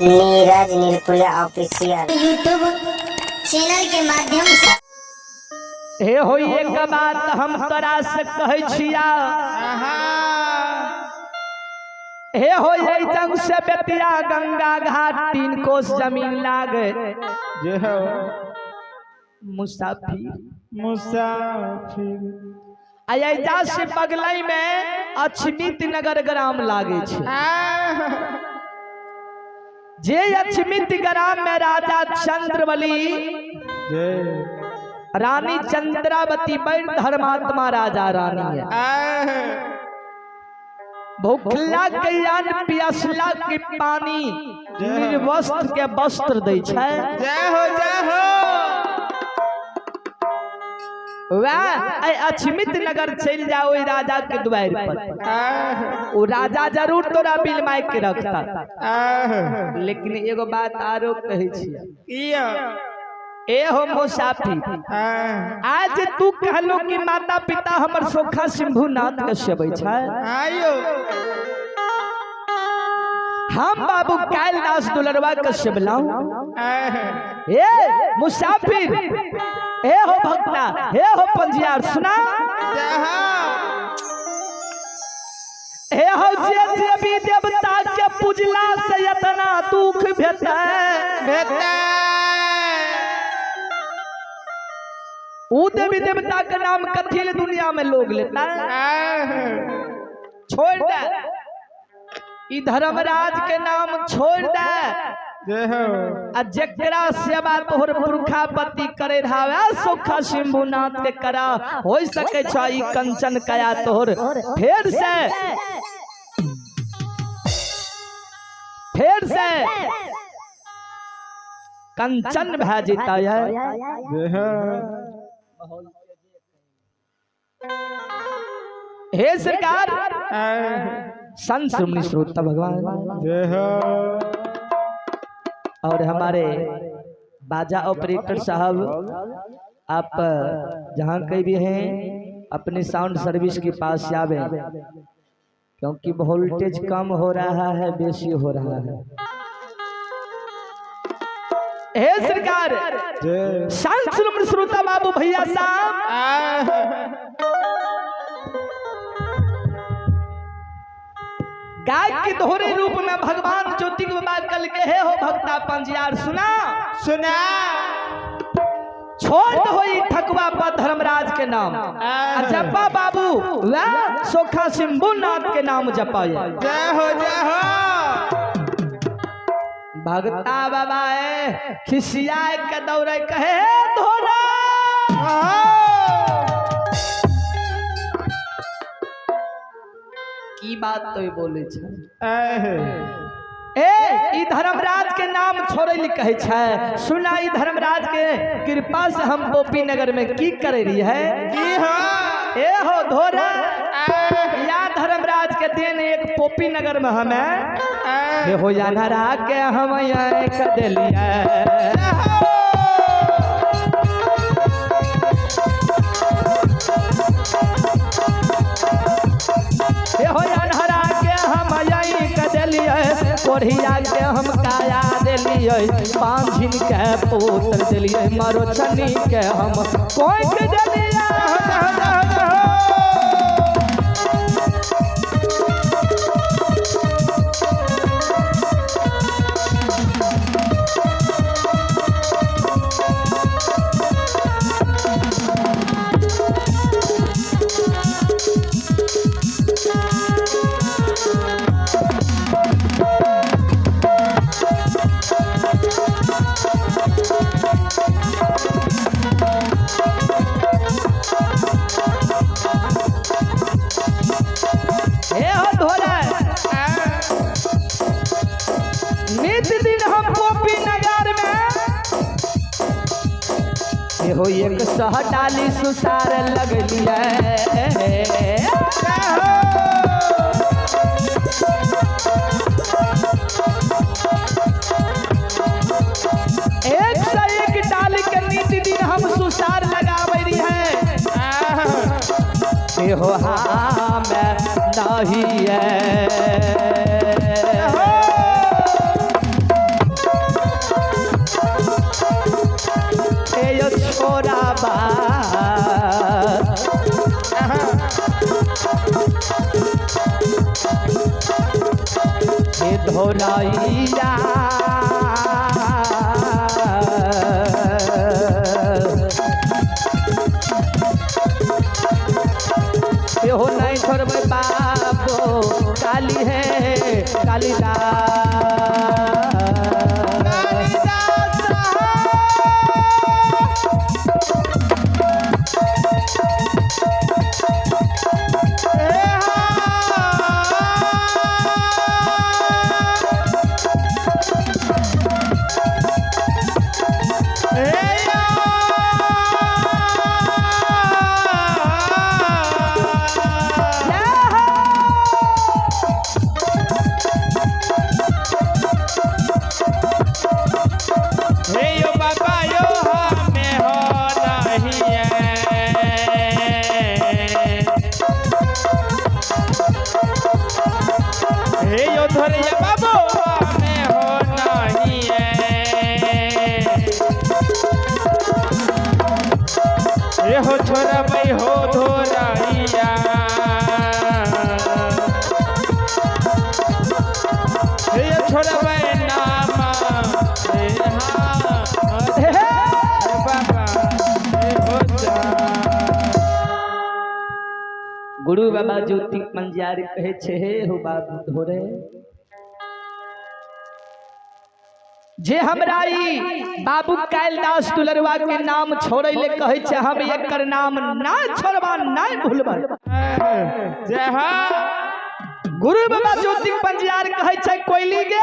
Neeraj Nirpuriya official YouTube channel के माध्यम से। हे हो एक बात हम तोरा से कहै छिया, हे हो जंग से बेतिया गंगा घाट 3 कोस जमीन लागे। जय हो। मुसाफिर मुसाफिर। अयजा से बगलई में अछमित नगर ग्राम लागे छे। जे अछमित ग्राम में राजा चंद्रबली जय रानी चंद्रावती बड़ धर्मात्मा राजा रानी है। भूखला के अन्न प्यासला के पानी निर्वस्त्र के वस्त्र दै छै। जय हो जय हो। वह अछमित नगर चल जाओ राजा के द्वार पर, वो राजा जरूर तोरा बिल my के रखता। लेकिन एगो बात आरो कहै छियै, ए हो मुसाफिर, आज तू कहलो कि माता पिता हमर सोखा शंभुनाथ के सेबै छै। आयो। हम बाबू कालिदास दुलरवा के सेबलाऊ। ए मुसाफिर, ए हो भक्ता, हे हो पंजियार सुना, हे हो जे देवी देवता के पूजला से इतना दुख भेटै। ऊ देवी देवता के नाम कथी ले दुनिया में लोग लेता है? छोड़ दे ई धर्मराज के नाम, छोड़ दे। आ जकरा सेवा तोहर पुरखा पति करे रहावे सोखा शंभुनाथ के करा, हो सके छ ई कंचन कया तोहर फिर से कंचन भए जेता है। हे सरकार संत श्रोमणी श्रोता भगवान जय हो। और हमारे बाजा ऑपरेटर साहब, आप जहाँ कहीं भी हैं अपने साउंड सर्विस के पास आवे, क्योंकि वोल्टेज कम हो रहा है बेसी हो रहा है। हे सरकार संत श्रोमणी श्रोता बाबू भैया साहब, गाय के दोहरे रूप में भगवान ज्योति बाबा कल के हे हो भक्ता पंजियार सुना सुना, छोड़ दो ठकुआ पर धर्मराज के नाम, जपा बाबू वह सोखा शंभुनाथ के नाम जपा। जय हो जय हो। भगता बाबा है खिसिया के दौड़े कहे धोरा, की बात तो बोले छे। ए ई धर्मराज के नाम छोड़े ले कहे छे। सुना ई धर्मराज के कृपा से हम गोपी नगर में की करे रही है? की हाँ। ए हो धोरा, या धर्मराज के then एक पोपी नगर में हमें ए हो या नरा के हम एक देलिए। हो अनहरा के हम एक देलिए, कोढ़िया के हम काया देलिए, बांझिन के पुत्र देलिए, मरोचनी के हम कोई देलिए। नित दिन हम गोपी नगर में हो एक सह डाली सुसार लगलिए। एक से एक डाली के नित दिन हम सुसार लगावे रही है। हो हाँ मैं नहीं है। धोरैया। एहो नहीं छोड़बै बाबो काली है कालिदास। हो छोड़बै हो धोरैया, हे छोड़बै नाम हे हाँ बाबा हे हो जा। गुरु बाबा ज्योति पंजियार कहे छे हे हो बाबू धोरे, जे हमरा ई बाबू कालिदास दुलरवा के नाम छोड़ै ले कहै छे, हम एकर नाम ना छोड़बा ना भूलबा। जय हो। गुरु बाबा ज्योति पंजियार कहै छे कोइली गे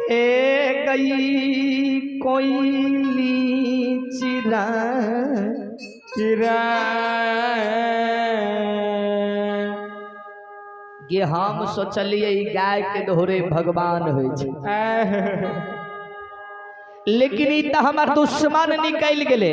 हे गई कोइली चिरा चिरा गे। हम सोचलिए गाय के दोहरे भगवान होइ छै, लेकिन ई त हमर दुश्मन निकल गेले।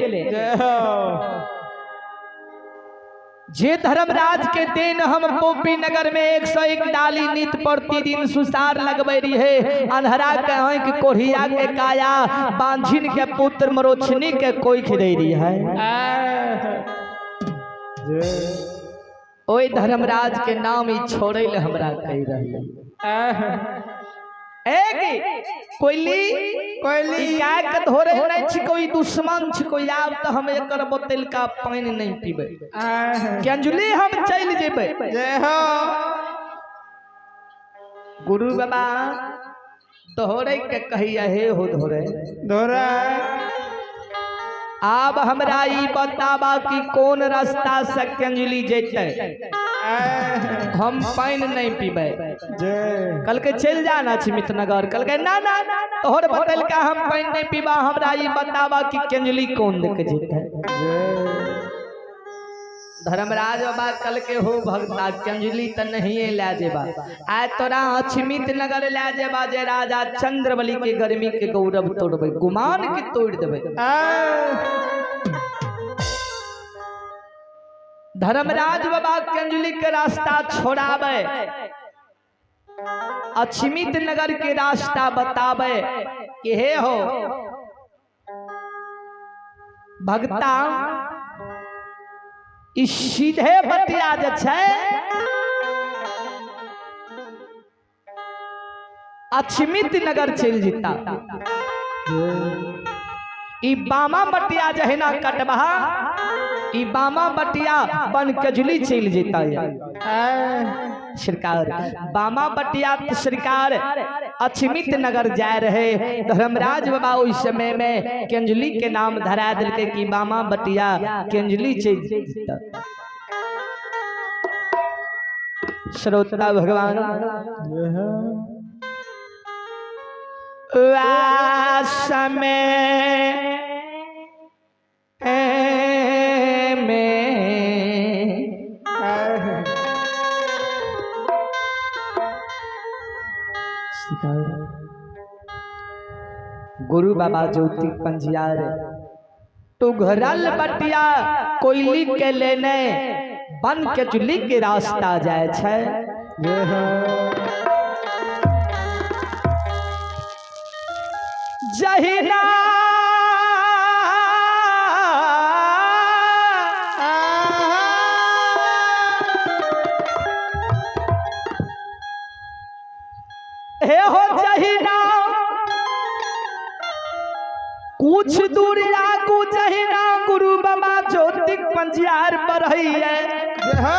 जे धर्मराज के देन हम पोपी नगर में 101 डाली नित प्रतिदिन सुसार लगबै रहे, अन्हरा के आंख कोढ़िया के काया बांझिन के पुत्र मरोछनी के कोई खिदै रही है। ओई धर्मराज के नाम ही छोड़े ले हमरा कह रहले। ए कोइली कोइली गाय के धोरे नहीं छी, कोई दुश्मन छी कोई, आब त हम एकर बोतल का पानी नहीं पीबै, कंजुली हम चल जेबै। जय हो। गुरु बाबा दोहरे के कहिया हे हो धोरे धोरा, आब हमरा ई बताबा कि कौन रास्ता से कंजुली जेतै, हम पानी नहीं पीबै। कल के चल जाना छी मितनगर, कल के ना ना तोहर बतल का हम पानी नहीं पीबा, हमरा ई बताबा कि कंजुली कौन देके जेतै। धर्मराज बाबा कल के हो भगता कंजुली त नहीं ले जेबा, आय तोरा अछमित नगर ले जेबा, जे राजा चंद्रबली के गर्मी के गौरव तोड़बै, गुमान के तोड़ देबै। धर्मराज बाबा कंजुली के रास्ता छोड़ावे, अछमित नगर के रास्ता बतावे कि हे हो भगता, ई सीधे बतिया जे छै अछमित नगर चल जीता, ई बामा बटिया जहिना कटबहा, ई बामा बटिया बन कजुली चल जीता। सरकार बामा बटिया सरकार अछमित नगर जाए रहे, धर्मराज बाबा उस समय में कंजुली के नाम धरा दिलके कि बामा बटिया कंजुली चल जीता। श्रोता भगवान समय में गुरु बाबा ज्योति पंजियार तो घरल बटिया कोयली के लेने बन के चुली के रास्ता जाए छे। जहिना मंजियार बढ़ैया। जय हो।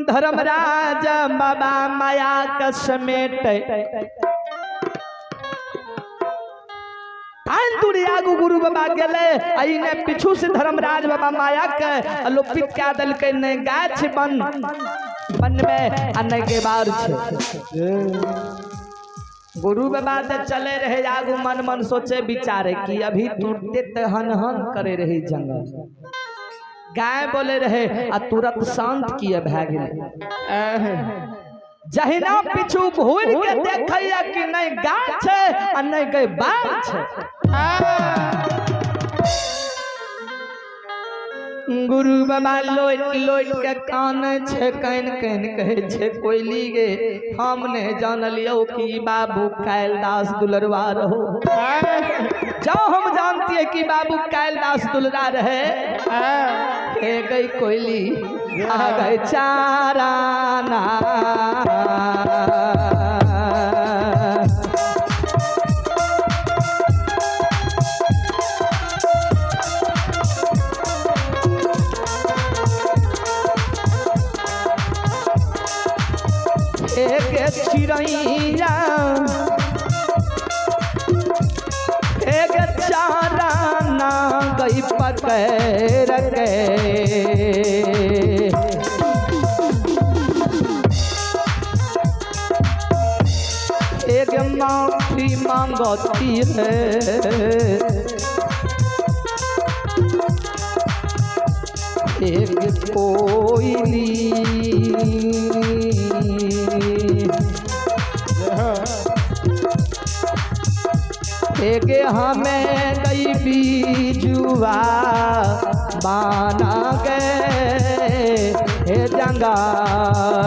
धर्मराज बाबा माया के समेट आन दूरी आगू गुरु बाबा गेले आ इने पीछू से धर्मराज बाबा माया के अलोपित कए देलकै। नहि गाछ बन वन में आ नहि केबाड़ छै। गुरु बाबा तऽ चले रहे आगू, मन मन सोचे विचारे कि अभी तुरते तऽ हन हन करे रहे जंगल, गाय बोले रहे आ तुरंत शांत किए भए गेलै। जहिना पीछू घूर के देखैया कि नहीं गाछ छै आ नहीं गई बाल छै। गुरु बाबा लोट लोट के कान छै, कान कान कहै छै कोयली गे हम नहीं जानलियौ कि बाबू कैलदास दुलरवा रहो। जाओ हम जानती है कि बाबू कैलदास दुलरा रहे। हे गई कोयली आ गए चाराना। एक चिड़ैया एक चाराना गई पकड़ के। एक माफी मांगती है एक कोयली। एक हमें गई बीजुआ बाना गए हे जंगाल।